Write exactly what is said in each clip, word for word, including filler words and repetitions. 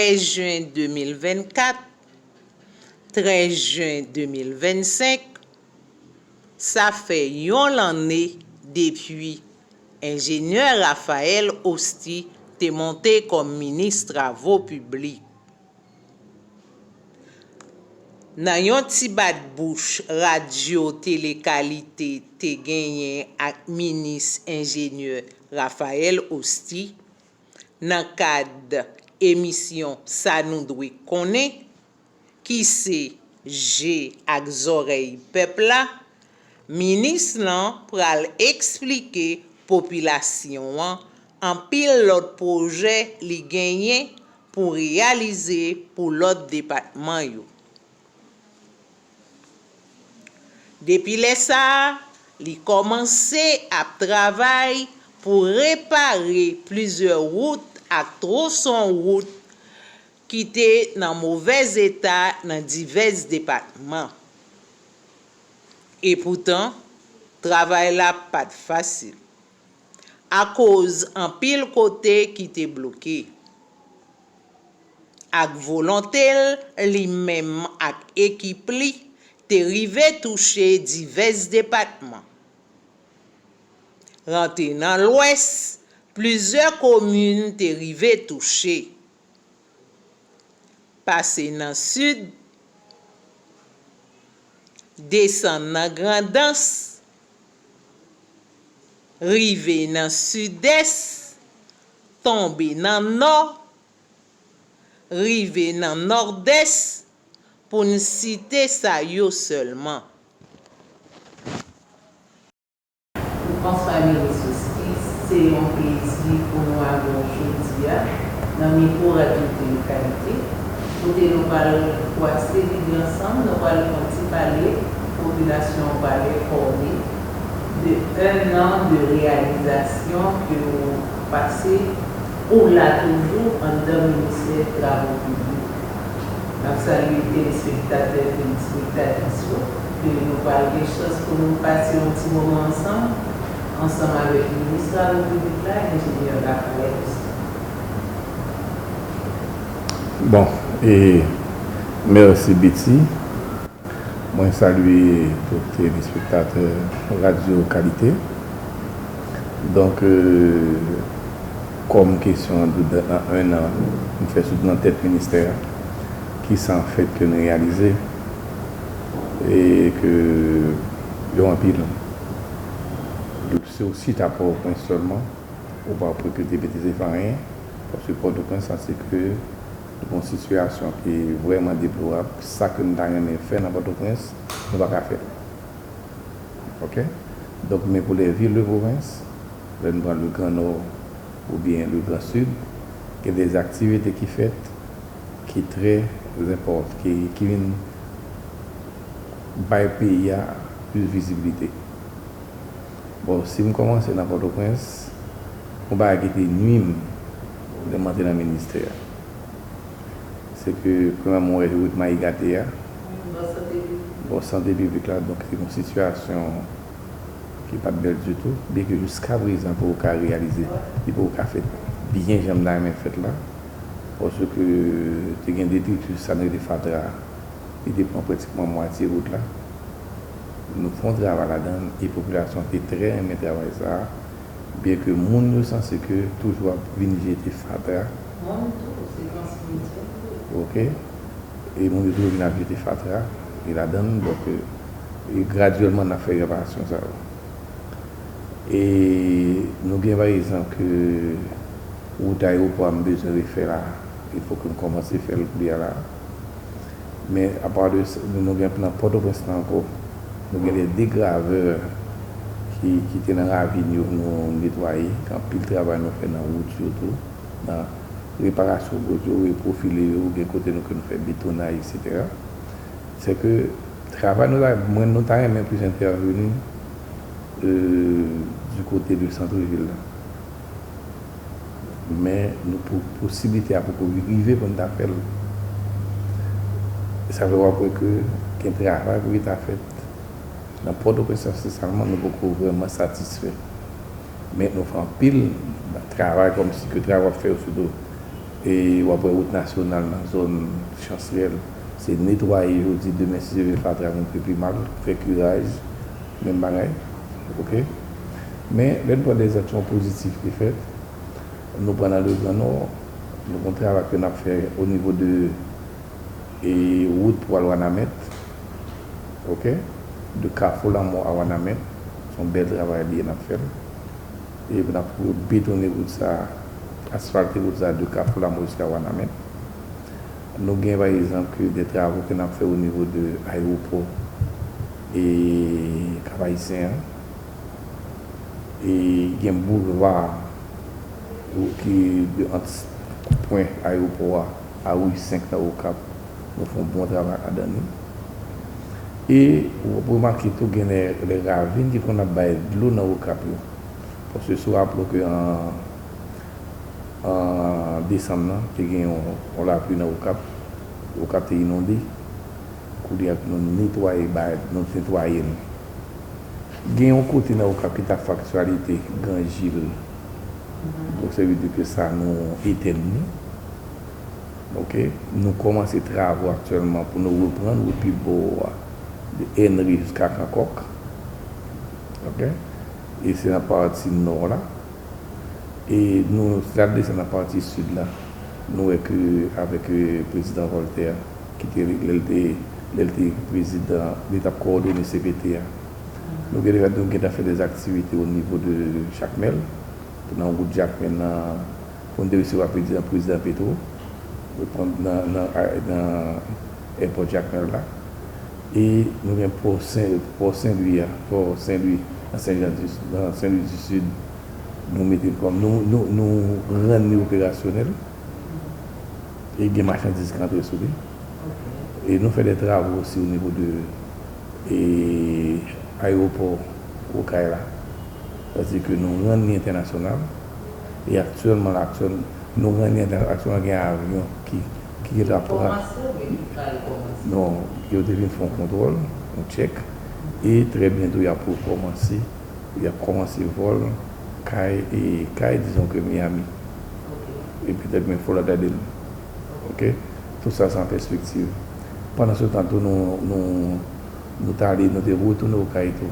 trèz jen de mil vennkat, trèz jen de mil vennsenk, sa fè yon lanne depi enjenyè Raphaël Hosty te monte kòm minis travo piblik. Nan yon ti bat bouch Radyo Tele Kalite te genyen ak minis enjenyè Raphaël Hosty, nan kad emisyon Sa Nou Dwe Konnen, ki se Je ak Zòrèy Pèp la, minis lan pral eksplike popilasyon an anpil lòt pwojè li genyen pou reyalize pou lòt depatman yo. Depi lè sa a, li kòmanse ap travay pou repare plizyè wout ak twonson wout ki te nan movèz eta nan divès depatman. Epoutan, travay la pa t fasil, akoz anpil kote ki te bloke. Ak volonte l, li menm ak ekip li te rive touche divès depatman. Rantre nan Lwès, plizyè komin te rive touche. Pase nan Sid, desann nan Grandans, rive nan Sidès, tonbe nan Nò, rive nan Nòdès, pou n site sa yo sèlman. Bonswa Minis Hosty, se yon plezi pou nou avè w jodi a nan mikwo Radyo Tele Kalite, kote nou pral pase lide ansanm, nou pral fè yon ti pale, popilasyon an pral enfòme de un an de reyalizasyon ke nou pase ou la toujou anndan Ministè Travo Piblik. N ap salye telespektatè, telespektatris yo, ke nou pral gen chans pou nou pase yon ti moman ansanm, ansanm avèk Minis Travo Piblik la, Enjenyè Raphaël Hosty. Bon, e mèsi Betty. Mwen salye tout telespektatè Radyo Kalite. Donk, euh, kòm kesyon an di, nan un an, nou fè sou nan tèt ministè a, kisa an fèt ke nou reyalize, e ke yo anpil. Se osi ta Pòtoprens sèlman, ou pa rekrite P T C pa anyen, paske Pòtoprens sa se ke nou gon sitiyasyon ki vrèman deplorab. Sa ke nou ta renmen fè nan Pòtoprens, nou pa ka fè l. Oke? Donk, men pou les villes de province, lè nou pran le Grand Nord oubyen le Grand Sud, gen de aktivite ki fèt ki trè enpòtan, ki, ki vin bay peyi a plis vizibilite. Bon, si m kòmanse nan Pòtoprens, yon bagay ki te nui m lè m antre nan ministè a, se ke, premyèman, w wè wout Mayi Gate a, bò sante piblik la, donk, se yon sitiyasyon ki pa t bèl ditou, byenke jiska prezan poko ka reyalize, li poko ka fèt byen jan m ta renmen fèt la, paske te gen detritus, sa n rele fatra, li te pran pratikman mwatye wout la. Nou fè yon travay ladan l, e popilasyon te trè renmen travay sa a, byenke moun yo sanse ke toujou ap vin jete fatra. Moun tou, se yon simityè tou. Oke. E moun yo toujou vin ap jete fatra, e ladan l, donk, e gradyèlman n ap fè reparasyon sa yo. E nou gen, pa egzanp, ke wout ayewopò a m bezwen refè la, il fo ke m kòmanse fè l kounye a la. Men, apa de sa, nou gen nan Pòtoprens la ankò, nou gen de degravè ki, ki te nan ravin yo, nou netwaye, gen anpil travay nou fè nan wout yo tou, nan reparasyon wout yo, repwofile yo, gen kote nou ke nou fè betonaj, etsetera. Se ke travay nou ta, mwen, nou ta renmen plis entèveni, euh, du côté de centre-ville la. Men nou pou posiblite a poko rive pou n ta fè l. Sa fè w ap wè ke gen travay pou ki ta fèt. Nan Pòtoprens la espesyalman, nou poko vrèman satisfè. Men nou fè anpil travay kòmsi ke travay w ap fè yo sitou E w ap wè wout nasyonal nan zòn Chansrèl, se netwaye jodi, demen si Dye vle fatra monte pi mal, fè kiraj, menm bagay. Oke. Men lè n pran dèzaksyon pozitif ki fèt, nou pran nan Legrannò, nou gen yon travay ke n ap fè o nivo de e wout pou al Wanament, oke, de Kafou Lanmò a Wanament, se yon bèl travay li ye n ap fè l. E n ap betonnen wout sa, asfalte wout sa de Kafou Lanmò jiska Wanament. Nou gen pa egzanp ke de travo ke n ap fè o nivo de ayewopò e Kap Ayisyen an. E gen boulva ki de ant pwen ayewopò a a ri senk nan Okap. Nou fè yon bon travay ladan li. E w ap remake tou gen lè, lè ravin ki konn ap bay dlo nan Okap yo. Paske si w raple w ke an, an desanm nan, te gen yon, yon lapli nan Okap. Okap te inonde. Koulye a nou netwaye, bay, nou netwaye l. Gen yon kote nan Okap ki t ap fè aktyalite, Gran Jil. Donk, sa vle di ke sa nou etèn li. Oke, nou kòmanse travo aktyèlman pou nou reprann wout pi bo a, de Henry jiska Kankòk. Oke, e se nan pati nò la. E nou, si n ap desann nan pati sid la, nou wè ke avèk, e, prezidan Voltaire, ki te, lè l te, lè l te prezidan, li t ap kowòdone C P T a. Nou gen, nou gentan fè dèz aktivite o nivo de Jakmèl, nan wout Jakmèl nan, pou n te resevwa prezidan, prezidan Petro, nan, nan, nan èpòt Jakmèl la. E nou gen pò Sen, pò Sen Lwi a, pò Sen Lwi, nan Sen Jan di, nan Sen Lwi di Sid, nou mete l kòm, nou, nou, nou rann li operasyonèl. E gen machandiz ki antre sou li. E nou fè de travo osi o nivo de, e, ayewopò Okay la. Sètadi ke nou rann li entènasyonal. E aktyèlman la, aktyèl, nou rann li entènasyonal, gen avyon ki, ki gentan pran. Non, yo te vin fè yon kontwòl, yon tchèk. E trè byento, y ap rekòmanse, y ap kòmanse vòl kay, e kay, dizon ke Miami. E petèt menm Fort Lauderdale. Oke? Tout sa, se an pèspektiv. Pandan se tan tou, nou, nou, nou t ale, nou te retounen Okay tou,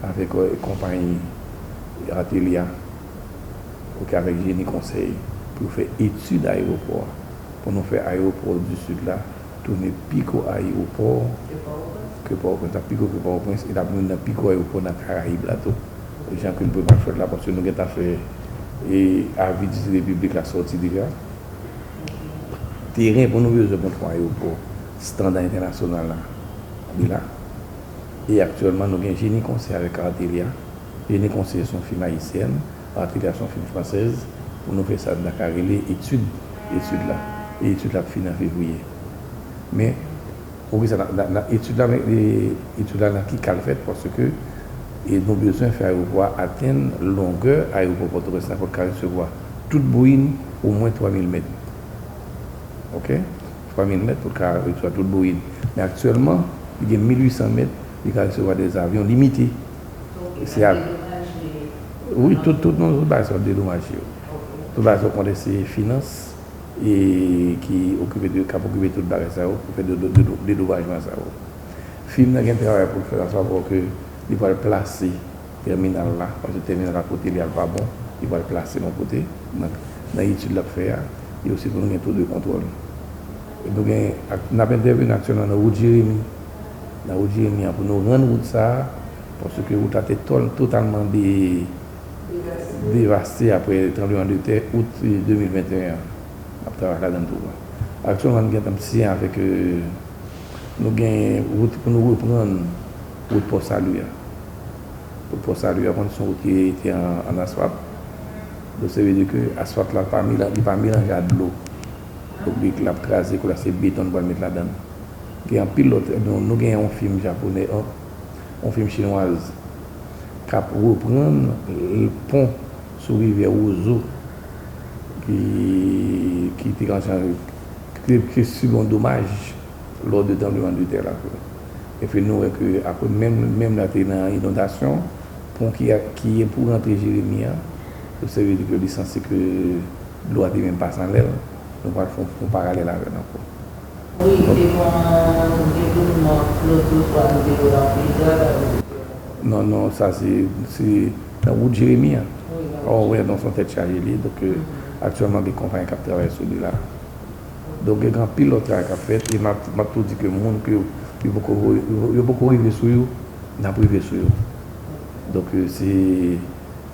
avèk, e, konpayi Artelia, oke, avèk Jeni Konsèy, pou fè etid ayewopò a, pou nou fè ayewopò di Sid la tounen pi gwo ayewopò ke Pòtoprens, ap pi gwo ke Pòtoprens, e l ap youn nan pi gwo ayewopò nan Karayib la tou. Jan ke nou pral fè l la, paske nou gentan fè, e, avi ditirite piblik la sòti deja. Teren pou nou bezwen pou n fè yon ayewopò estanda entènasyonal la, li la. E aktyèlman, nou gen Jeni Konsèy avèk Artelia. Jeni Konsèy se yon fim ayisyèn, Artelia se yon fim fransèz. Pou nou fè sa, n ta ka rele etid, etid la. E etid la ap fini an fevriye. Men, poukisa nan, nan, nan etid la, men, e, etid la nan ki ka l fèt? Paske, e, nou bezwen fè ayewopò a atenn longè ayewopò Pòtoprens la pou l ka resevwa tout Boeing omwen twa mil mèt. Oke? Twa mil mèt pou l ka resevwa tout Boeing. Men aktyèlman, li gen mil uit san mèt, li ka resevwa de avyon limite. Se a, wi, tout, tout, non, tout bagay sa yo dedomaje yo. Tout bagay sa yo konnen se finans e ki okipe de, k ap okipe tout bagay sa yo, pou fè de, de, de, dedomajman sa yo. Fim nan gen travay pou l fè la, sa vle ke li pral plase tèminal la, paske tèminal la kote li al pa bon, li pral plase l yon kote, nan, nan etid l ap fè a, e osi pou nou gen tou de kontwòl. E nou gen, ak, n ap entèveni aktyèlman nan wout Jeremi, nan wout Jeremi an, pou nou rann wout sa a, paske wout la te tòl, totalman de, devaste apre tranblemanntè out, e, de mil venteyen an. N ap travay ladan l tou. Aktyèlman, nou gentan siyen avèk, e, nou gen wout pou nou reprann wout Pò Sali a. Wout Pò Sali a, konn se yon wout ki te an, an asfalt. Donk, sa vle di ke asfalt la pa mela-, li pa melanje a dlo. Donk, li, l ap kraze, kou la se beton nou pral met ladan l. Gen anpil lòt, nou, nou gen yon fim japonè, yon, yon fim chinwaz k ap reprann pon sou rivyè Wozo ki, ki te, ki te, ki te sibi yon domaj lò de tranblemanntè la. Epi nou wè ke apre menm, menm la te nan inondasyon, pon ki, ki pou rantre Jeremi an, sa vle di ke li sanse ke dlo a te menm pase anlè l. Nou pral fè yon, yon paralèl avè l ankò. Wi, te gen yon devoulman lòt jou fwa nou te wè l anpil travay. Non, non, sa se, se nan wout Jeremi an. Wi, nan wout Jeremi. Oh, wi, non, se yon tèt chaje li. Donk, euh, aktyèlman, gen konpayi k ap travay sou li la. Donk, gen anpil lòt travay k ap fèt, e m ap, m ap tou di ke moun ke yo poko, yo, yo poko rive sou yo, n ap rive sou yo. Donk, euh, se,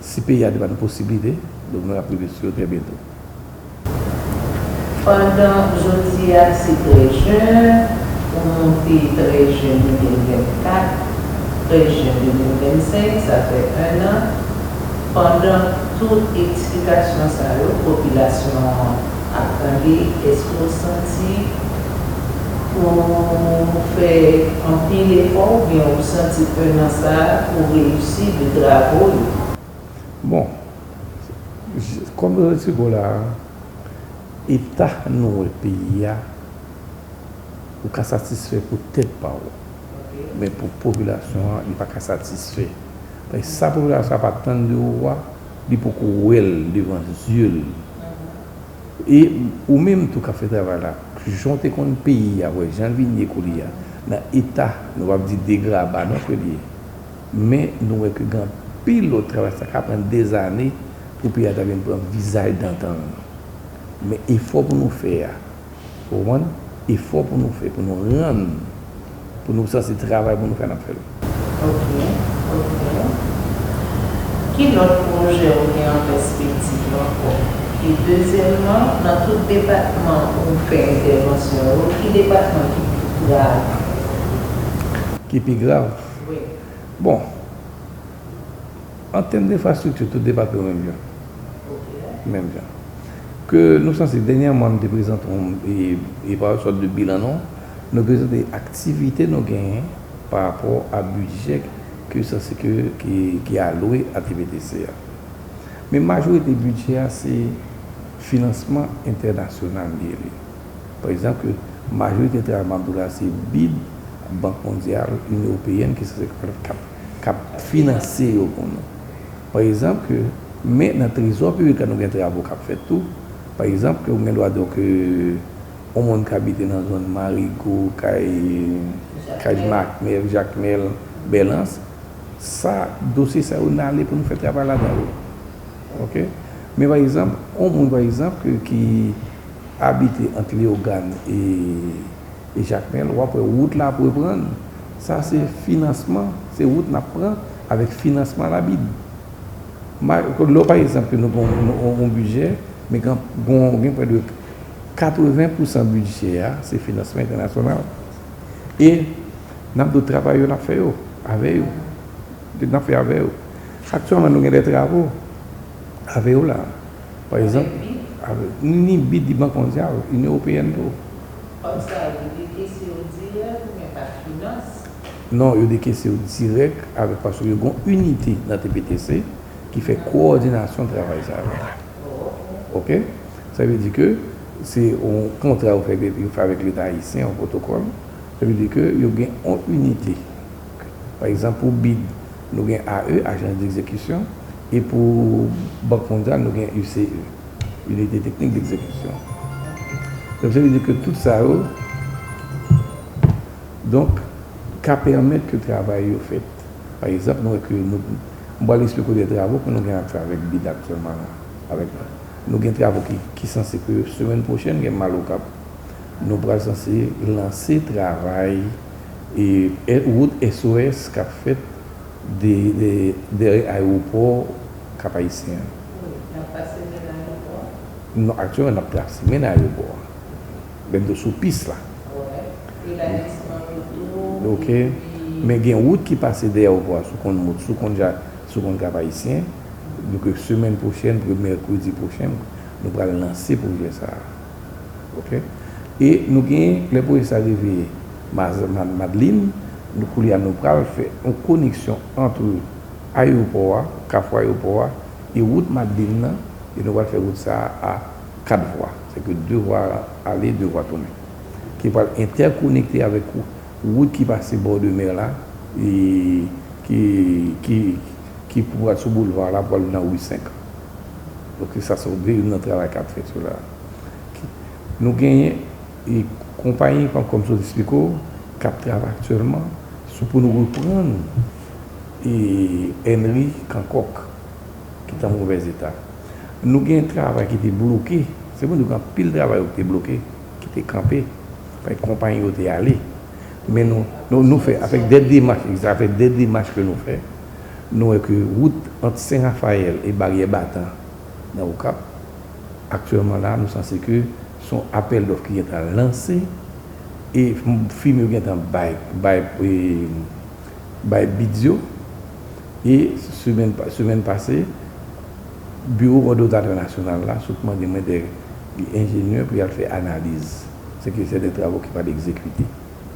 si peyi a te ba nou posiblite, donk, nou ap rive sou yo trè byento. Pandan jodi a se trèz jen, pou monte trèz jen de mil vennkat, trèz jen de mil vennsenk, sa fè enn an, pandan tout eksplikasyon sa yo, popilasyon an ap tande, èske w santi ou fè anpil efò oubyen ou santi enn an sa a ou reyisi de travo yo? Bon, j-, kòm m te di w la, eta nou wè peyi a, ou ka satisfè pou tèt pa w. Men pou popilasyon an, li pa ka satisfè. Paske sa popilasyon an pa tann de ou a, li poko wè l devan zye l. E ou menm tou k ap fè travay la, jan w te konn peyi a, wè jan l vin ye kounye a, nan eta, nou p ap di degraba non ke li ye. Men nou wè ke gen anpil lòt travay sa ka pran dèzane pou peyi a ta vin pran vizaj dantan l. Men efò pou nou fè a, ou konprann? Efò pou nou fè, pou nou rann, pou nou sanse travay pou nou fè, n ap fè l. Ok, ok. Ki lòt pwojè ou gen an pèspektiv ankò? E dezyèmman, nan tout depatman ou fè entèvansyon yo, ki depatman ki pi grav? Ki pi grav? Wi. Bon, an tèm denfrastrikti, tout depatman yo menm jan. Ok. Menm jan. Ke nou sanse, dènyèman, m te prezante yon, e, e pa yon sòt de bilan, non. Nou prezante aktivite nou genyen pa rapò a bidjè ke sanse ke, ki, ki alwe a T P T C a. Men majorite bidjè a, se finansman entènasyonal li ye. Pa egzanp, ke majorite travay m ap di w la, se bid Bank Mondyal, Inyon Ewopeyèn, ki sanse k ap, k ap finanse yo pou nou. Pa egzanp, ke, men nan trezò piblik la, nou gen travo k ap fèt tou. Pa egzanp, ke ou gen dwa di ke yon moun k abite nan zòn Marigo, kay, kay Jakmèl, Jakmèl, Bèlans, sa, dosye sa yo n ale pou nou fè travay ladan yo. Ok? Men pa egzanp, yon moun, pa egzanp, ke, ki abite ant Leyogàn e, e Jakmèl, w ap wè wout la ap reprann. Sa se finansman, se wout n ap pran avèk finansman la bid. Ma-, lè w pa egzanp ke nou gen yon, yon, yon bidjè, men gen, gen, gen prè de katreven pousan bidjè a, se finansman entènasyonal. E n ap di w travay yo n ap fè yo, avè yo. N ap fè avè yo. Aktyèlman, nou gen de travo avè yo la. Pa egzanp, avè, ni bid di Bank Mondyal, Inyon Ewopeyèn tou. Kòmsa, yo dekese yo dirèk oubyen pa finans? Non, yo dekese yo dirèk avèk, paske yo gen yon inite nan T P T C ki fè kowòdinasyon travay sa yo. Ok? Sa vle di ke se yon kontra yo fè, yo fè avèk Leta ayisyen, yon pwotokòl. Sa vle di ke yo gen yon inite. Pa egzanp, pou bid, nou gen A E, Ajans Degzekisyon, e pou Bank Mondyal, nou gen U C E, Inite Teknik Degzekisyon. Donk, sa vle di ke tout sa yo, donk, ka pèmèt ke travay yo fèt. Pa egzanp, nou wè ke nou, m pral eksplike w de travo ke nou gen ap fè avèk bid aktyèlman la. Avèk, nou gen travo ki, ki sanse ke semèn pwochèn gen m al Okap. Nou pral sanse lanse travay e, e wout S O S k ap fèt de, de, dèyè ayewopò Kap Ayisyen an. Wi, n ap pase men ayewopò a? Non, aktyèlman, n ap pase men ayewopò a. Bento sou pis la. Wè. E la, ok. Men gen wout ki pase dèyè ayewopò a sou konn Mot, sou konn Ja-, sou konn Kap Ayisyen. Donk, semèn pwochèn, pou mèkredi pwochèn, nou pral lanse pwojè sa a. Ok? E nou gen, lè pwojè sa rive Maz-, Mad-, Madlin, nou, kounye a, nou pral fè yon koneksyon ant ayewopò a, kafou ayewopò a, e wout Madlin nan, e nou pral fè wout sa a a kat vwa. Se ke de vwa ale, de vwa tounen. Ki pral entèkonekte avèk wout ki pase bò de mè la, e ki, ki, ki pral sou boulva la, pral nan ri senk. Donk, sa se youn nan travay k ap fèt sou la. Ki, Nou genyen e konpayi, kòm, kòm m sot esplike w, k ap travay aktyèlman sou pou nou reprann e Henry Kankòk, ki te an movèz eta. Nou gen travay ki te bloke, se pou di w gen anpil travay yo ki te bloke, ki te kanpe, paske konpayi yo te ale. Men nou, nou, nou fè, avèk de demach, avèk de demach ke nou fè, nou wè ke wout ant Sen Rafayèl e Baryè Batan nan Okap, aktyèlman la, nou sanse ke se yon apèl dòf ki gentan lanse, e fim yo gentan bay, bay, e, bay bid yo, e semèn pa-, semèn pase, Biwo Kòdonatè Nasyonal la sot mande mwen de enjenyè pou y al fè analiz. Se ke se de travo ki pral egzekite.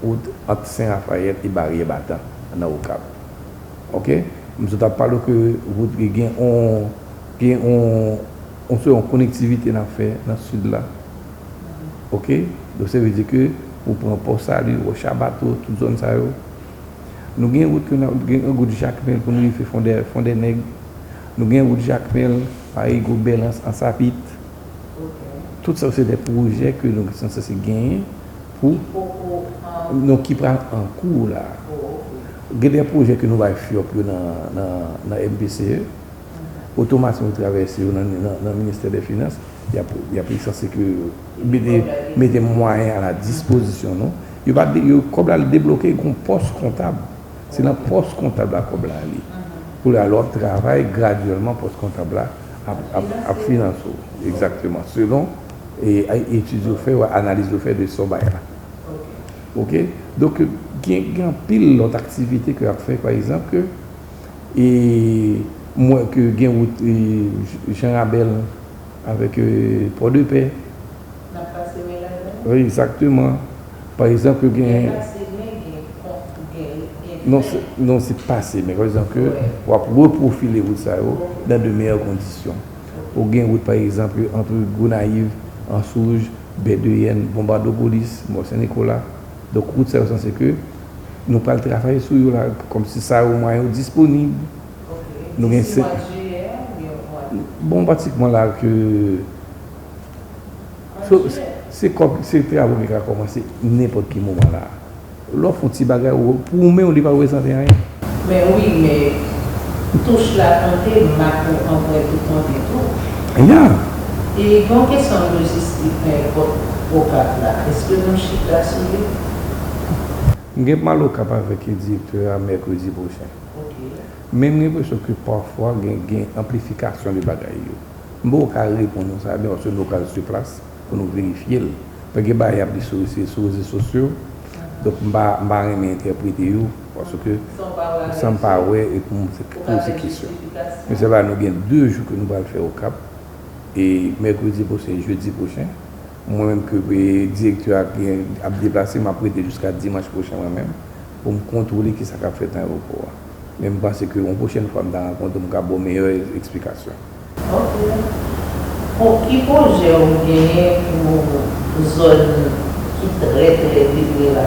Wout ant Sen Rafayèl e Baryè Batan nan Okap. Oke? M sot ap pale w ke wout gen on, gen on, on, se yon konektivite n ap fè nan sid la. Oke? Donk, sa vle di ke ou pran Pò Sali, Wòch a Bato, tout zòn sa yo. Nou gen wout ke n ap, gen wout Jakmèl pou nou rive Fondè, Fondè Nèg. Nou gen wout Jakmèl, Marigo, Bèlans, Ansapit. Tout sa yo se de pwojè ke nou sanse genyen pou, non, ki pral an kou la. Gen de pwojè ke nou bay fyòp yo nan, nan, nan M P C E. Otomatikman yo travèse yo nan, nan, nan Ministè dè Finans. Y ap, y ap sanse ke mete, mete mwayen a la dispozisyon nou. Yo pa de-, yo, kòb la debloke, gon pòs kontab. Se nan pòs kontab la kòb la ale. Pou la, lè w ap travay, gradyèlman, pòs kontab la ap, ap, ap finanse w. Egzakteman. Selon, e, etid yo fè, analiz yo fè de sa w bay la. Oke? Donk, gen, gen anpil lòt aktivite ke ap fè, pa egzanp, ke, e, m wè ke gen wout, e, Jan Rabèl, avèk, e, Pòdepè. N ap pase men ladan l? Wi, egzakteman. Pa egzanp, gen, gen pase men, gen kon-, gen, gen non, fè. Se, non, se pase men. Pa egzanp, ke w ap repwofile wout sa yo dan de meyè kondisyon. Ou gen wout, pa egzanp, ant Gonayiv, Answouj, Bèdeyèn, Bonbadopolis, Mò Sen Nikola. Donk, wout sa yo sanse ke nou pral travay sou yo la, kòmsi sa yo mwayen yo disponib. Nou gen se, bon, pratikman la ke, se, se kòb, se travo ki ka kòmanse nenpòt ki moman la. Lè w fè yon ti bagay, ou, pou ou menm, li pa reprezante anyen. Men wi, men touch la tande, mak ou anprent ou tande tou. Ya. E gen yon kesyon lojistik nan èpòt Okap la. Èske nou chita sou li? M gen pou m al Okap avèk direktè a mèkredi pwochen. Men m gen enpresyon ke pafwa gen, gen anplifikasyon de bagay yo. M poko ka reponn ou sa byen paske nou pral sou plas pou nou verifye l. Paske gen bagay y ap di sou, sou rezo sosyo. Donk, m pa, m pa renmen entèprete yo paske san m pa wè e pou m poze kesyon. Men se la nou gen de jou ke nou pral fè Okap. E mèkredi pwochen, jedi pwochen, mwen menm ke, e, direktè a gen, ap deplase, m ap rete jiska dimanch pwochen mwen menm, pou m kontwole kisa k ap fèt nan ayewopò a. Men m panse ke yon pwochèn fwa m ta rankontre w, m ka ba w meyè eksplikasyon. Ok. Bon, ki pwojè w genyen pou zòn ki trè, trè degre la?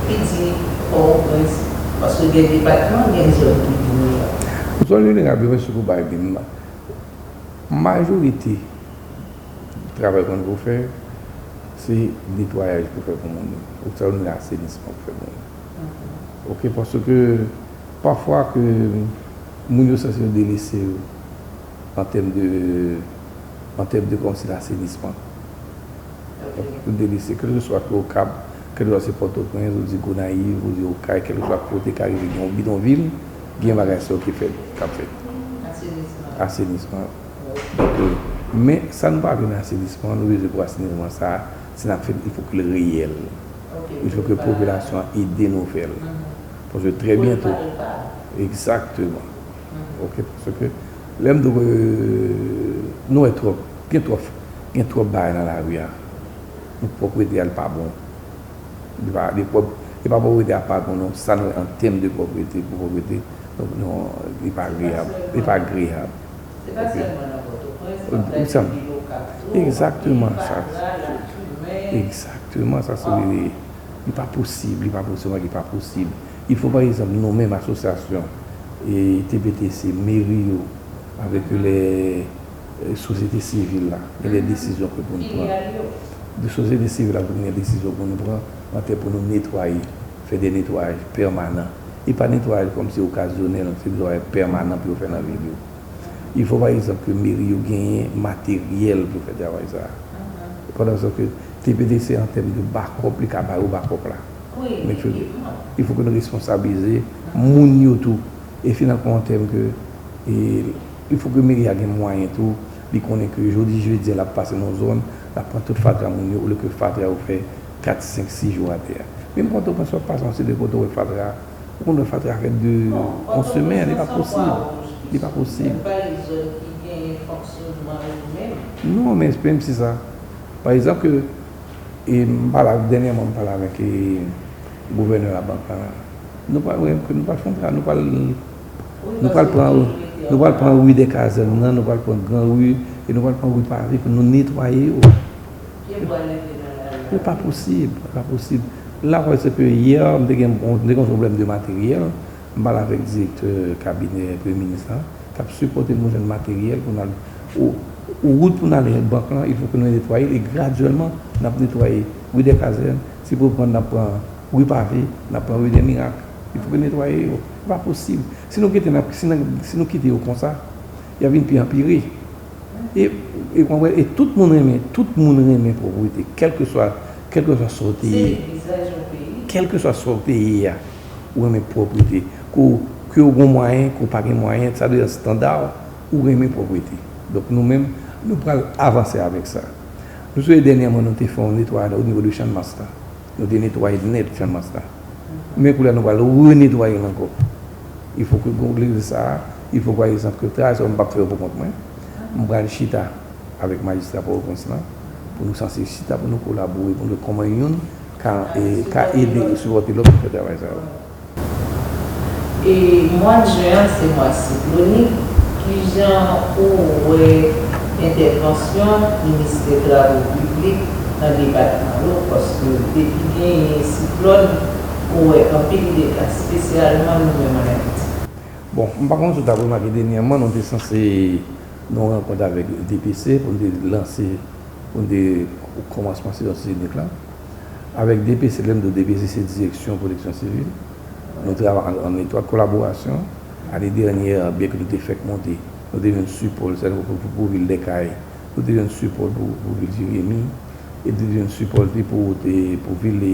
Piti, Pòtoprens, paske gen depatman, gen zòn ki degre la. Zòn jeneral, byen sou pou bay byen. Majorite travay konn pou fè, se netwayaj pou fè pou moun yo. Ou sa yo rele asenisman pou fè pou moun yo. Ok, paske pafwa ke moun yo sanse yo delese yo an tèm de, an tèm de kòmsi lasenisman. Yo delese, kèlkeswa ke Okap, kèlkeswa se Pòtoprens, ou di Gonayiv, ou di Okay, kèlkeswa kote ka rive gen yon bidonvil, gen bagay sa yo ki fèt, k ap fèt. Asenisman. Donk, men sa nou pa vle nan asenisman, nou bezwen pou asenisman sa, si n ap fè l, il faut que l reyèl. Il faut que popilasyon an ede nou fè l. Paske trè byento. Egzakteman. Ok, paske lè m di w, euh, nou wè twòp, gen twòp, gen twòp bagay nan lari a. Nou pwopriyete a l pa bon. Li pa, li pwòp, li pa pwopriyete a pa bon, non. Sa nou wè an tèm de pwopriyete, pou pwopriyete, donk, non, li pa agreyab. Li pa agreyab. Se pa sèlman nan Pòtoprens, se nan vil Okap tou. Egzakteman sa. Egzakteman sa, se vre. Li pa posib, li pa posib, li pa posib. Il faut, pa egzanp, nou menm asosyasyon, e, T P T C, meri yo, avèk lè, e, sosyete sivil la, gen de desizyon ke pou n pran. Sosyete sivil la pou gen desizyon pou nou pran, antre pou nou netwaye, fè de netwayaj pèmanan. E pa netwayaj kòmsi okazyonèl, se netwayaj pèmanan pou yo fè nan vil yo. Il faut, pa egzanp, ke meri yo genyen materyèl pou yo fè travay sa a. Pandan se tan ke T P T C, an tèm de bakòp, li ka ba yo bakòp la. Men ke, il faut ke nou responsabilize moun yo tou. E finalman, an tèm ke, e, il faut ke meri a gen mwayen tou, li konnen ke jodi jedi a, l ap pase nan yon zòn, l ap pran tout fatra moun yo, olye ke fatra yo fè kat, senk, sis jou atè a. Menm Pòtoprens, w ap pase yon seri de kote, w wè fatra, ou konn wè fatra fè de, yon semèn, li pa posib. Li pa posib. Non, men menm si sa, pa egzanp, ke, e, m pale, dènyèman, m pale avèk, e, gouvènè labank la. Nou pral, nou pral fè yon travay, nou pral, nou pral pran, nou pral pran ri dè kazèn nan, nou pral pran gran ri, e nou pral pran ri pave pou nou netwaye yo. Li pa posib, li pa posib. La, prèske yè, m te gen, m te gen yon pwoblèm de materyèl. M pale avèk direktè kabinè premye minis la, k ap sipòte nou jwenn materyèl pou n al, ou, ou wout pou n al bank lan, il faut que nou netwaye l, e gradyèlman, n ap netwaye ri dè kazèn, si pou pran, n ap pran ri pave, n ap pran ri dè mirak. Il faut que netwaye yo. Se pa posib. Si nou kite, n ap, si n, si nou kite yo konsa, y a vin pi anpire. E, e, konprann, e tout moun renmen, tout moun renmen pwopriyete, kèlkeswa, kèlkeswa sa w te ye. Kèlkeswa sa w te ye a, ou renmen pwopriyete. Ke w, ke w gen mwayen, ke w pa gen mwayen, sa dwe estanda w, ou renmen pwopriyete. Donk, nou menm, nou pral avanse avèk sa. Nou sonje dènyèman, nou te fè yon netwayaj o nivo de Channmas la. Nou te netwaye nèt Channmas la. Men kounye a nou pral renetwaye l ankò. Il faut que, legliz sa a, il faut, pa egzanp, ke travay sa yo m p ap fè yo pou kont mwen. M pral chita avèk majistra Pòtoprens lan pou nou sanse chita, pou nou kolabore, pou nou wè kòman youn ka, e, ka ede e sipòte lòt pou fè travay sa yo. E mwa jen an se mwa siklonik. Kijan ou wè entèvansyon Ministè Travo Piblik nan depatman yo? Paske depi genyen siklòn, ou wè anpil dega, espesyalman nou menm ann Ayiti. Bon, m pa konn si w t ap remake dènyèman, nou te sanse nan yon rankont avèk D P C pou n te lanse, pou n te kòmansman sezon siklòn la. Avèk D P C, lè m di w D P C, se Direksyon Pwoteksyon Sivil. Nou travay an, an etwat kolaborasyon. Ane dènyè, byen ke nou te fèk monte, nou te jwenn sipò, sèl pou, pou, pou vil Dèkay, nou te jwenn sipò pou, pou vil Jeremi, e nou te jwenn sipò tou pou, te, pou vil, e,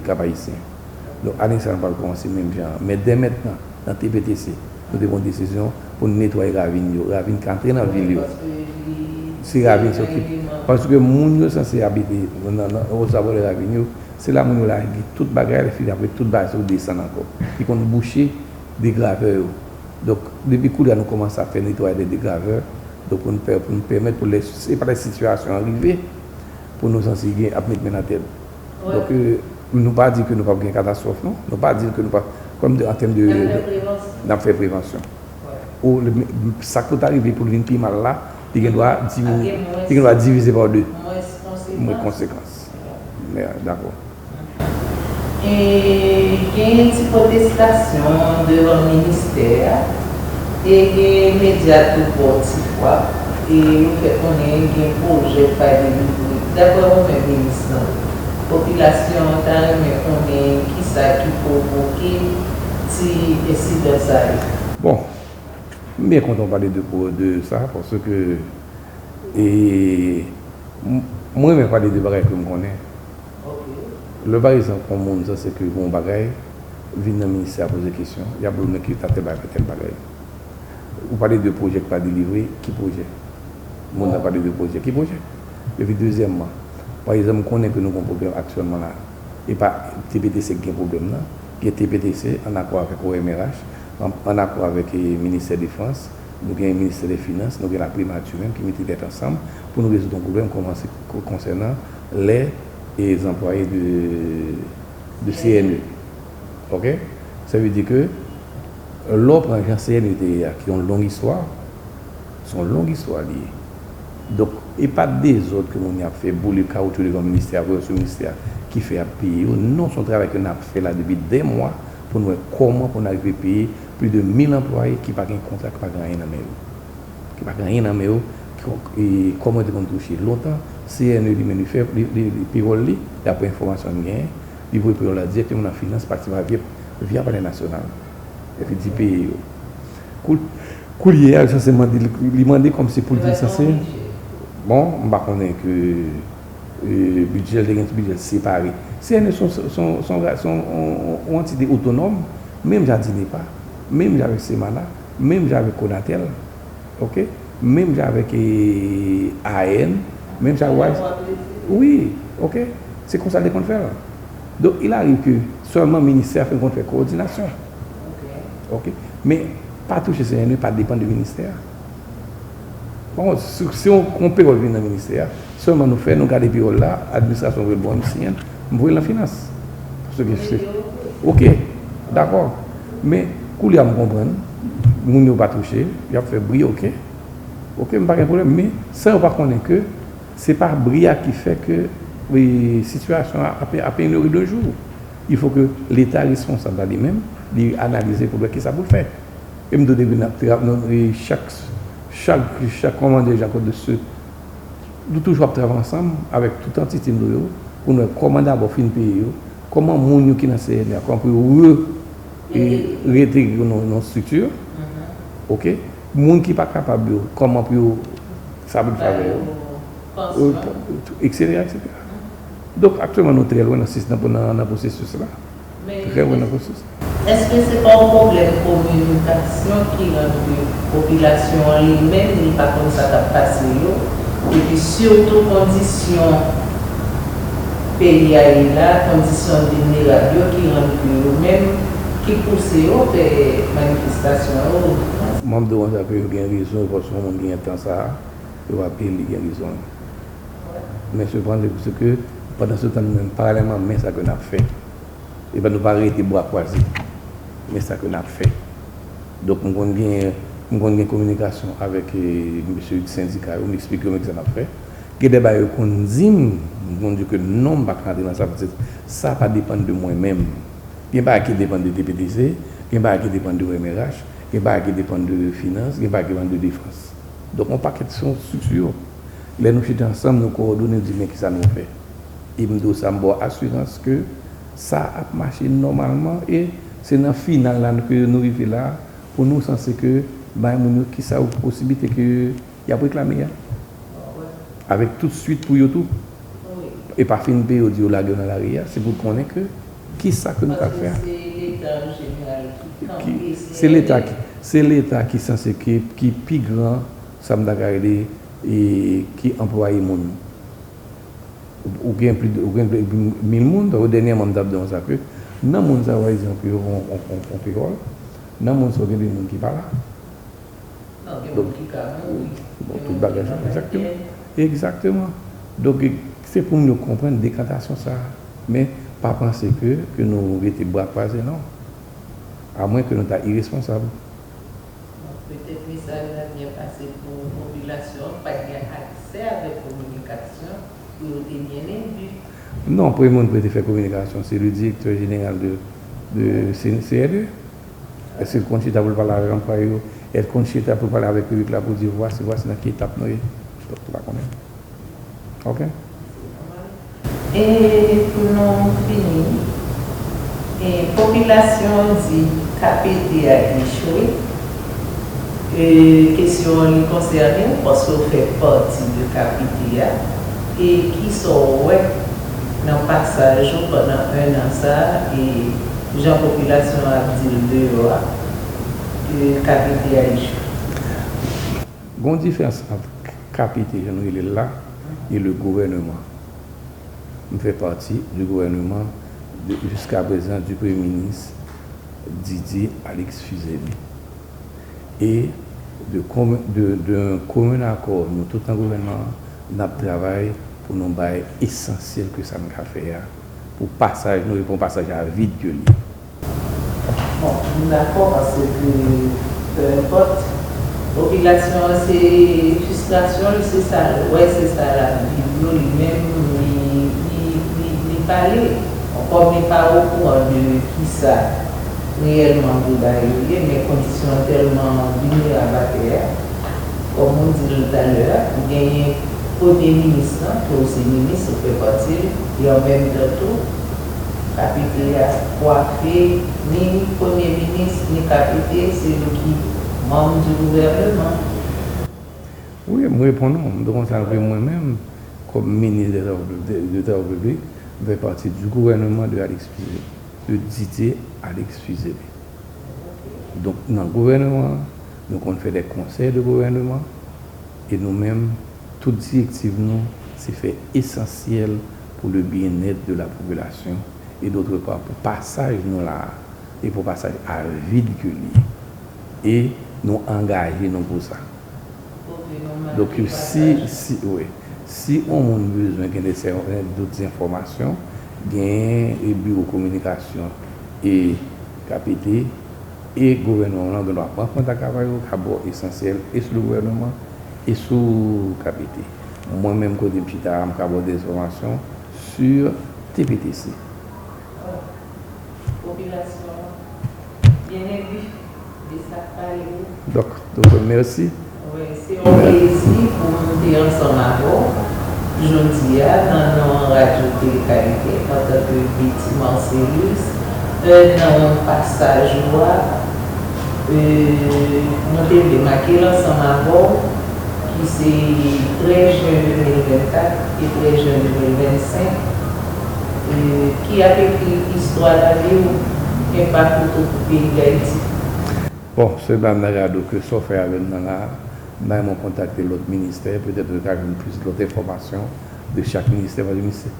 Kap Ayisyen. Donk, ane sa a, nou pral kòmanse menm jan an. Men dè mentnan, nan T P T C, nou te pran desizyon pou n netwaye ravin yo. Ravin k antre nan vil yo. Se ravin soti. Paske moun yo sanse abite nan, nan, nan, oswa bò de ravin yo. Se la moun yo lage tout bagay, lè fini apre tout bagay sa yo desann ankò. Ki konn bouche degravè yo. Donk, depi koulye a nou kòmanse ap fè netwayaj de degravè. Donk, pou n pè-, pou n pèmèt pou lè, se pa lè sitiyasyon an rive, pou nou sanse gen ap met men nan tèt. Donk, e, nou pa di ke nou p ap gen katastwòf, non. Nou pa di ke nou pa, kòm de, an tèm de, n ap fè prevansyon. Ou, le, sa k pou ta rive pou l vin pi mal la, li gen dwa diminye, li gen dwa divize pa de. Mwens konsekans. Men, dakò. E gen ti pwotestasyon devan ministè a, e gen medya tou bò ti fwa, e yo fè konnen gen pwojè k pa delivre. Daprè ou menm, minis lan, popilasyon an ta renmen konnen kisa ki pwovoke ti ensidan sa yo. Bon, m byen kontan w pale de, de sa, paske, e, m, mwen renmen pale de bagay ke m konnen. Lè, pa egzanp, yon moun sanse ke gen yon bagay, vin nan ministè a poze kesyon, y ap di w, men ki ta tèl bagay fè tèl bagay. Ou pale de pwojè ki pa delivre, ki pwojè? Moun nan pale de pwojè, ki pwojè? Epi dezyèmman, pa egzanp, m konnen ke nou gen yon pwoblèm aktyèlman la. E pa T P T C ki gen pwoblèm nan, gen T P T C an akò avèk O M R H, an, an akò avèk, e, Ministè Defans, nou gen Ministè dè Finans, nou gen Laprimati menm ki mete tèt ansanm pou nou rezoud yon pwoblèm kòmanse ko-, konsènan lè, e, zanplwaye de, de C N E. Oke? Sa vle di ke lè w pran jan C N E te ye a, ki yon long istwa, se yon long istwa li ye. Donk, e pa dezòd ke moun yo ap fè, boule kawotchou devan ministè a, voye sou ministè a, ki fè y ap peye yo. Non, se yon travay ke n ap fè la depi dè mwa pou n wè kòman pou n arive peye plis de mil anplwaye ki pa gen kontra, ki pa gen anyen nan men yo. Ki pa gen anyen nan men yo, ki, e, kòman yo te konn touche lontan, C N E li menm li fè li, li, li pewòl li, daprè enfòmasyon m genyen, li voye pewòl la dirèkteman nan finans pati pa via, via Palè Nasyonal. Epi di peye yo. Kou, koulye a, li sanse mande, li, li mande kòmsi pou li sanse. Bon, m pa konnen ke e, bidjè, li te gen ti bidjè separe. C N E se yon, se yon, se yon, se yon, yon, yon antite otonòm, menm jan ak DINEPA, menm jan avèk Semana, menm jan avèk Konatel, oke? Menm jan avèk e, A N, menm jan avèk Wi, oke? Se konsa li te konn fè l. Donk, il arrive ke sèlman ministè a fin konn fè kowòdinasyon. Oke? Men, pa touche C N E, pa depann de ministè a. Bon, si, si yon, yon pewòl vin nan ministè a, sèlman nou fè, nou gade pewòl la, administrasyon voye l ba m, m siyen l, m voye l nan finans. Paske se, oke, dakò. Men, koulye a m konprann, moun yo pa touche, y ap fè bri, oke. Oke, m pa gen pwoblèm, men san yo pa konnen ke se pa bri a ki fè ke, e, sitiyasyon an ap, ap amelyore de jou. Il faut que Leta responsab la li menm, li analize pou l wè kisa pou l fè. E m tou depi n ap tra-, nou, e chak, chak, chak kòman dirije kote de se, nou toujou ap travay ansanm avèk tout antite nou yo pou n wè kòman dabò fin peye yo, kòman moun yo ki nan C N E a, kòman pou yo re, e, reintegre yo nan, nan estrikti, oke? Moun ki pa kapab yo, kòman pou yo, sa pou l fè avè yo, e, etsetera, etsetera. Donk, aktyèlman, nou trè lwen nan sis-, nan, nan, nan pwosesis la. Trè lwen nan pwosesis. Èske se pa yon pwoblèm kominikasyon ki rann ke popilasyon an li menm, li pa konn sa k ap pase yo, epi sitou kondisyon peyi a ye la, kondisyon vilnerab yo ki rann ke yo menm, ki pouse yo fè manifestasyon yo? Mwen, m te konsa ke yo gen rezon, paske yon moun ki gen tan sa a, yo pa peye l, li gen rezon l. Men sepandan, se ke pandan se tan, nou menm, paralèlman, men sa ke n ap fè. Epa nou pa rete bra kwaze. Men sa ke n ap fè. Donk, m konn gen, m konn gen kominikasyon avèk, e, mesye sendika yo, m eksplike yo men kisa n ap fè. Gen de bagay yo konn di m, m konn di ke non, m pa ka antre nan sa, paske sa pa depann de mwen menm. Gen bagay ki depann de T P T C, gen bagay ki depann de O M R H, gen bagay ki depann de finans, gen bagay ki depann de defans. Donk, yon pakèt se yon estrikti yo. Lè nou chita ansanm, nou kowòdone, nou di, "Men kisa nou fè." E m di w sa, m ba w asirans ke sa ap mache nòmalman e se nan final la ke nou rive la pou nou sanse ke bay moun yo kisa yo posiblite ke y ap reklame a. Avèk tout swit pou yo tou. E pa fin peye yo di yo lage yo nan lari a, se pou konnen ke kisa ke nou ka fè a. Ki, se Leta ki, se Leta ki sanse ki, ki pi gran, sa m ta ka rele, e, ki anplwaye moun. Ou, ou gen plis de, ou gen plis de mil moun, tankou dènyèman m t ap di w sa ke nan moun sa yo, pa egzanp, yo fè yon, yon, yon, yon pewòl, nan moun sa yo gen de moun ki pa la. Non, gen moun ki ka mouri. Bon, tout bagay sa, egzakteman. Egzakteman. Donk, se pou moun yo konprann dekantasyon sa a. Men, pa panse ke, ke nou rete bra kwaze, non. Amwen ke nou ta iresponsab. Donk, petèt mesaj la byen pase pou popilasyon an, pa t gen aksè avèk kominikasyon pou yo te byen enbi. Non, premye moun pou te fè kominikasyon, se le direktè jeneral de, de C N E. Èske l konn chita pou l pale avèk anplwaye yo? Èske l konn chita pou l pale avèk piblik la pou di, "Vwasi, vwasi nan ki etap nou ye"? Donk, nou pa konnen. Oke? E pou nou fini, e popilasyon an di K P T a echwe. E kesyon an li konsène w, paske w fè pati de K P T a. E kisa w wè nan pasaj ou pandan en an sa a, e jan popilasyon an ap di l deyò a, ke K P T a echwe? Gon diferans ant K P T, jan nou rele l la, e le gouvernement. M fè pati du gouvernement de, jusqu'à présent du Premye Minis Didier Alex Fils-Aimé. E de, de, d'un commun accord, nou tout nan gouvènman an, n ap travay pou nou bay esansyèl ke sa n ka fè a, pou pasaj nou, e pou yon pasaj a vid ke l ye. Bon, m dakò paske, peu importe, popilasyon an se fristrasyon l, se sa l wè, se sa l ap viv yo, li menm, li, li, li, li pale. Kòm li pa okouran de kisa reyèlman deba yo ye, men kondisyon an tèlman vilnerab atè a, kòm ou di l talè a, genyen Premye minis lan, ke w se minis, ou fè pati, e an menm tan tou, K P T a kwafe ni premye minis, ni K P T, se yo ki manm di gouvèneman. Wi, m reponn ou. M te konn sa ke mwen menm, kòm minis de travaux publics, m fè pati du gouvernement de Alex Fizeme, de Didier Alex Fizeme. Donk, nan gouvèneman an, nou konn fè de konsèy de gouvèneman, e nou menm, tout direktiv nou, se fè esansyèl pour le bien-être de la population, et d'autre part, pour pasaj nou la a, e pou pasaj a vid ke li ye. E nou angaje nou pou sa. Donk, si, si, wi, si yon moun bezwen gen de sè- dòt enfòmasyon, gen e biwo kominikasyon e K P T, e gouvènman an gen dwa pran kontak avè yo, ka ba w esansyèl e sou le gouvènman e sou K P T. Mwen menm, kote m chita a, m ka ba w de enfòmasyon sou T P T C. Popilasyon an byen enbi de sa k pale yo. Donk, doktè, mèsi. Wi, se yon plezi pou m te ansanm avè w jodi a nan non Radyo Tele Karibyen antanke Betty Marcellus, nan pasaj ou a, nou te vle make l ansanm avè w, ki se trèz jen de mil vennkat e trèz jen de mil vennsenk, ki ap ekri istwa lavi w, enpak ou tou pou peyi Dayiti. Bon, se la m ta ka di w ke sa w fè avè m nan la a, m ta renmen w kontakte lòt ministè, petèt ou ka jwenn plis lòt enfòmasyon de chak ministè, paske ministè,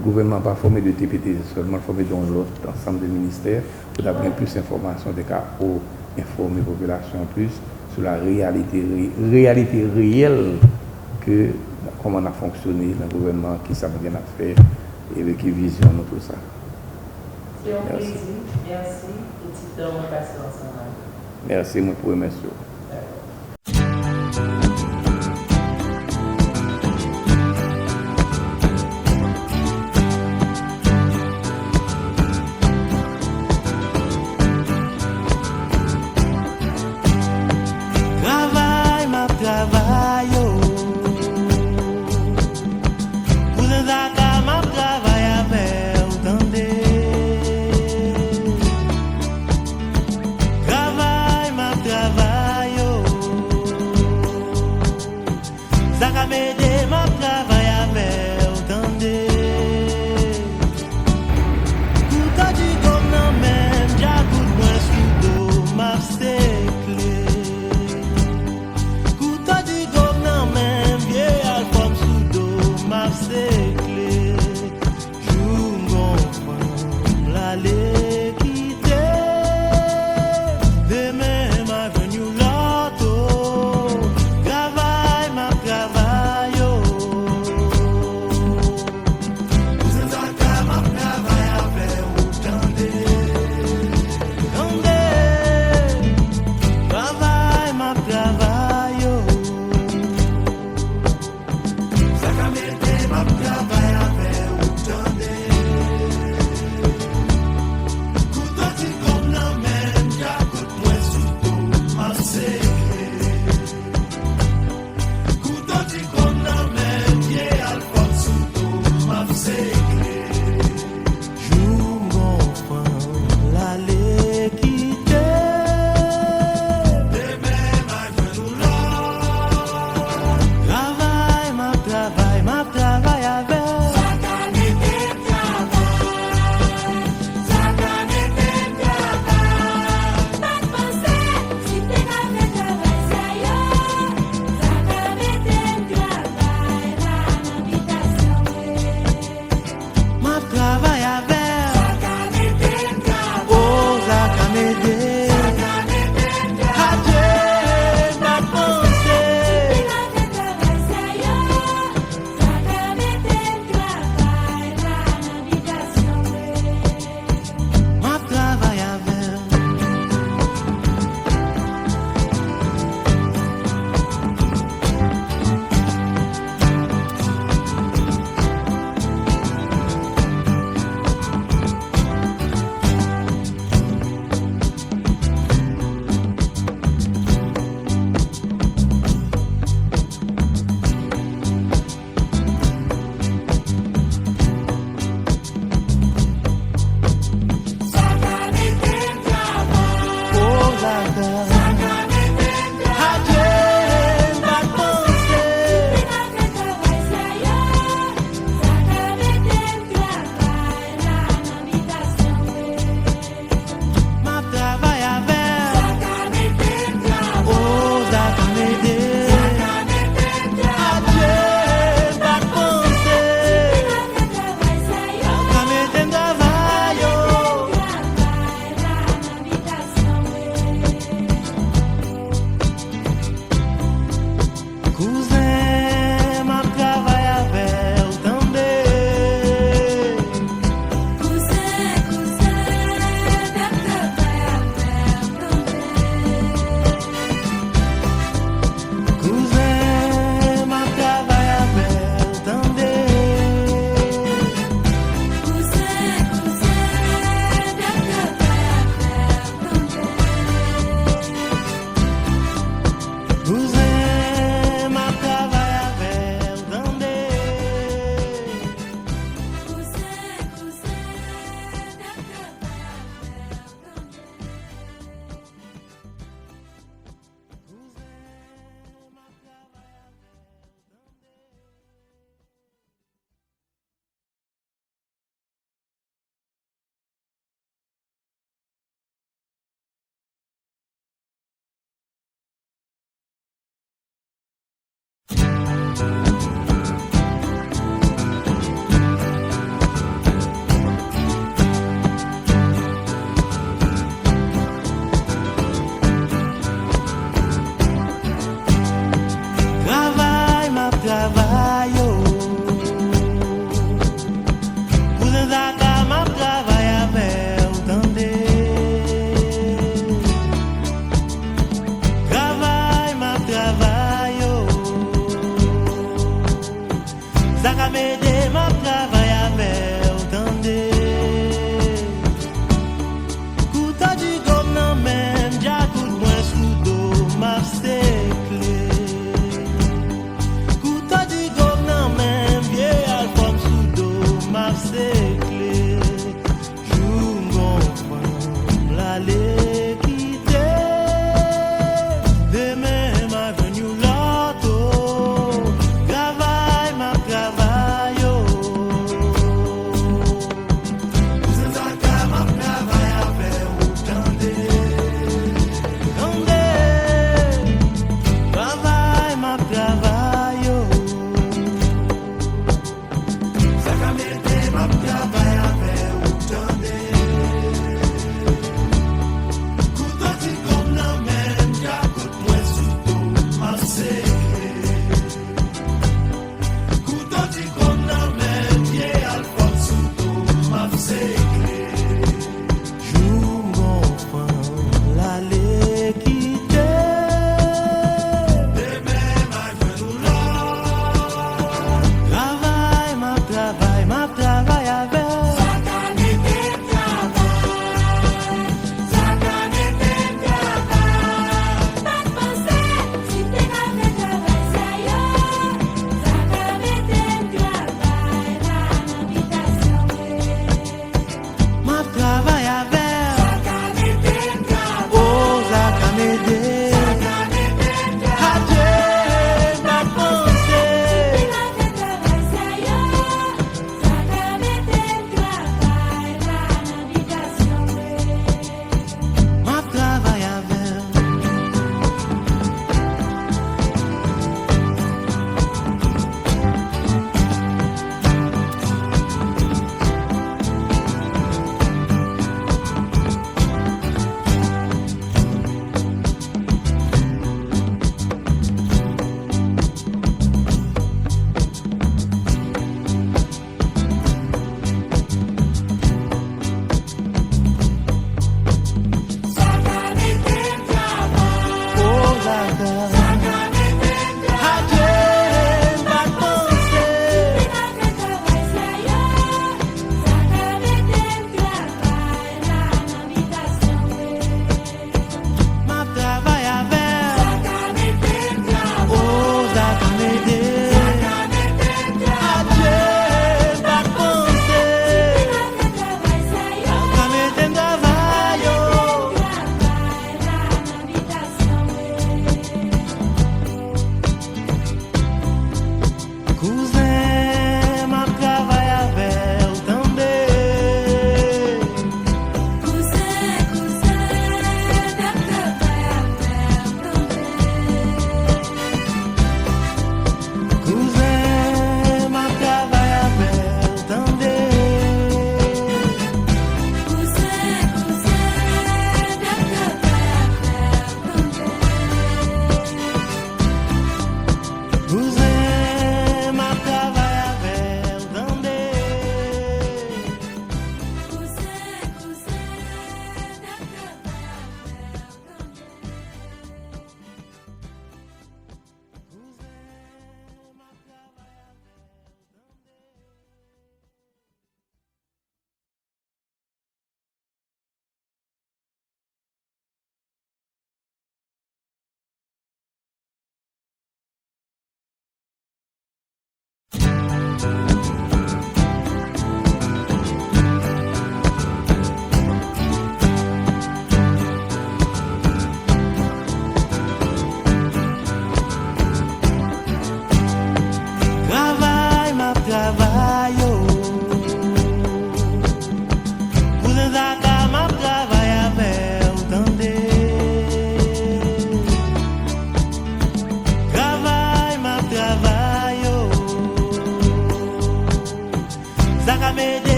gouvènman an pa fòme de T P T sèlman, l fòme de yon lòt ansanm de ministè. Pou ta gen plis enfòmasyon, te ka o enfòme popilasyon an plis sou la reyalite, reyalite reyèl ke kòman n ap fonksyone nan gouvènman, kisa nou gen n ap fè, epi ki vizyon nou, tou sa. Se yon plezi. Mèsi pou ti tan ou pase ansanm avè nou. Mèsi, mwen pou remèsye w. Dakò.